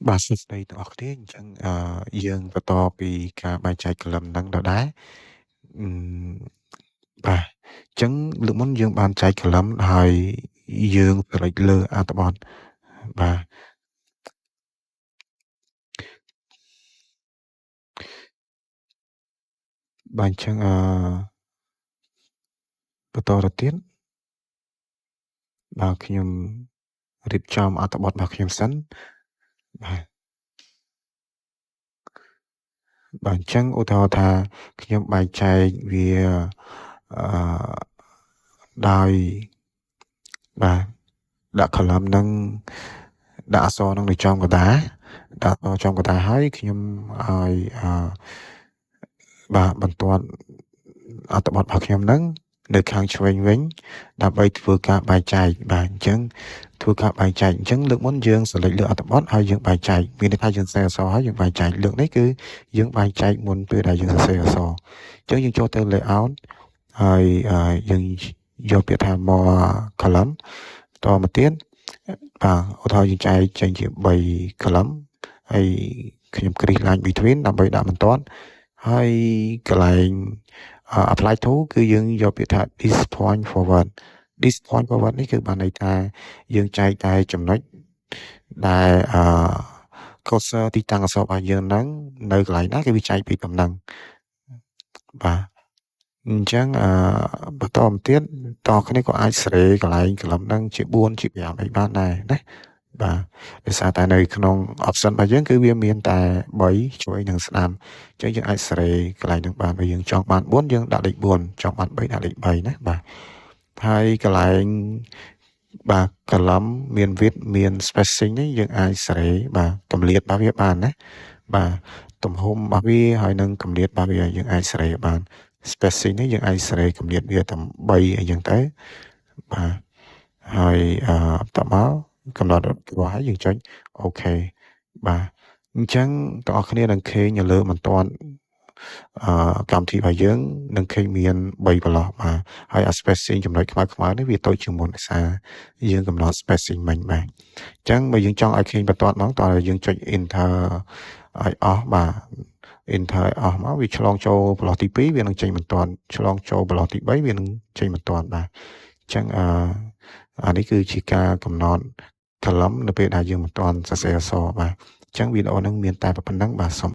បាទសួស្តីទាំងអស់គ្នាអញ្ចឹងអឺយើងបន្តពីការបែងចែក column ហ្នឹងដដែលអឺបាទអញ្ចឹងលើកមុនយើងបានចែក column ហើយយើង select លើអត្ថបទបាទបាទអញ្ចឹងអឺបន្តទៅទៀតបាទខ្ញុំរៀបចំអត្ថបទរបស់ខ្ញុំសិនបាទបាទអញ្ចឹងឧទាហរណ៍ថាខ្ញុំបែងចែកវាអឺដោយបាទដាក់ column នឹងដាក់អក្សរនឹងនៅចំកណ្ដាលដាក់អក្សរចំកណ្ដាលហើយខ្ញុំឲ្យអឺបាទបន្ទាត់អត្ថបទរបស់ខ្ញុំនឹងនៅខាងឆ្វេងវិញដើម្បីធ្វើការបែងចែកបាទអញ្ចឹងធ្វើការបែងចែកអញ្ចឹងលើកមុនយើង select លើអត្ថបទហើយយើងបែងចែកមានន័យថាយើងសរសេរអក្សរហើយយើងបែងចែកលើកនេះគឺយើងបែងចែកមុនពេលដែលយើងសរសេរអក្សរអញ្ចឹងយើងចូលទៅ layout ហើយយើងយកពាក្យថា more column តមកទៀតបាទឧទាហរណ៍យើងចែកចេញជា3 column ហើយខ្ញុំ crease line between ដើម្បីដាក់បន្ទាត់ហើយកន្លែង apply to គឺយើងយកពាក្យថា this point forward this point forward នេះគឺបានន័យថាយើងចែកតែចំណុចដែលអឺ cursor ទីតាំងអក្សររបស់យើងហ្នឹងនៅកន្លែងណាគេវាចែកពីតំណែងបាទអញ្ចឹងអឺបន្តមកទៀតតគ្នាក៏អាចសេរីកន្លែង column ហ្នឹងជា4ជា5អីបានដែរណាបាទដោយសារតែនៅក្នុង option របស់យើងគឺវាមានតែ3ជួយនឹងស្ដាំអញ្ចឹងយើងអាចសេរីកន្លែងនឹងបានបើយើងចង់បាន4យើងដាក់លេខ4ចង់បាន3ដាក់លេខ3ណាបាទហើយកន្លែងបាទ column មាន width មាន spacing នេះយើងអាចសេរីបាទកម្រិតរបស់វាបានណាបាទទំហំរបស់វាហើយនឹងកម្រិតរបស់វាយើងអាចសេរីបាន spacing នេះយើងអាចសេរីកម្រិតវាតែ3អីចឹងទៅបាទហើយអឺតមកកំណត់របស់ហើយយើងចុច OK បាទអញ្ចឹងបងប្អូនគ្នានឹងឃើញនៅលើបន្ទាត់អឺកម្មវិធីរបស់យើងនឹងឃើញមាន3ប្រឡោះបាទហើយអា spacing ចំណុចខ្មៅខ្មៅនេះវាតូចជាងមុនដោយសារយើងកំណត់ spacing មិញបាទអញ្ចឹងបើយើងចង់ឲ្យឃើញបន្ទាត់ហ្មងតើយើងចុច enter ឲ្យអស់បាទ enter ឲ្យអស់មកវាឆ្លងចូលប្រឡោះទី2វានឹងចេញបន្ទាត់ឆ្លងចូលប្រឡោះទី3វានឹងចេញបន្ទាត់បាទអញ្ចឹងអឺអានេះគឺជាការកំណត់ column នៅពេលដែលយើងមិនទាន់សរសេរអក្សរបាទអញ្ចឹងវីដេអូហ្នឹងមានតែប៉ុណ្្នឹងបាទសូម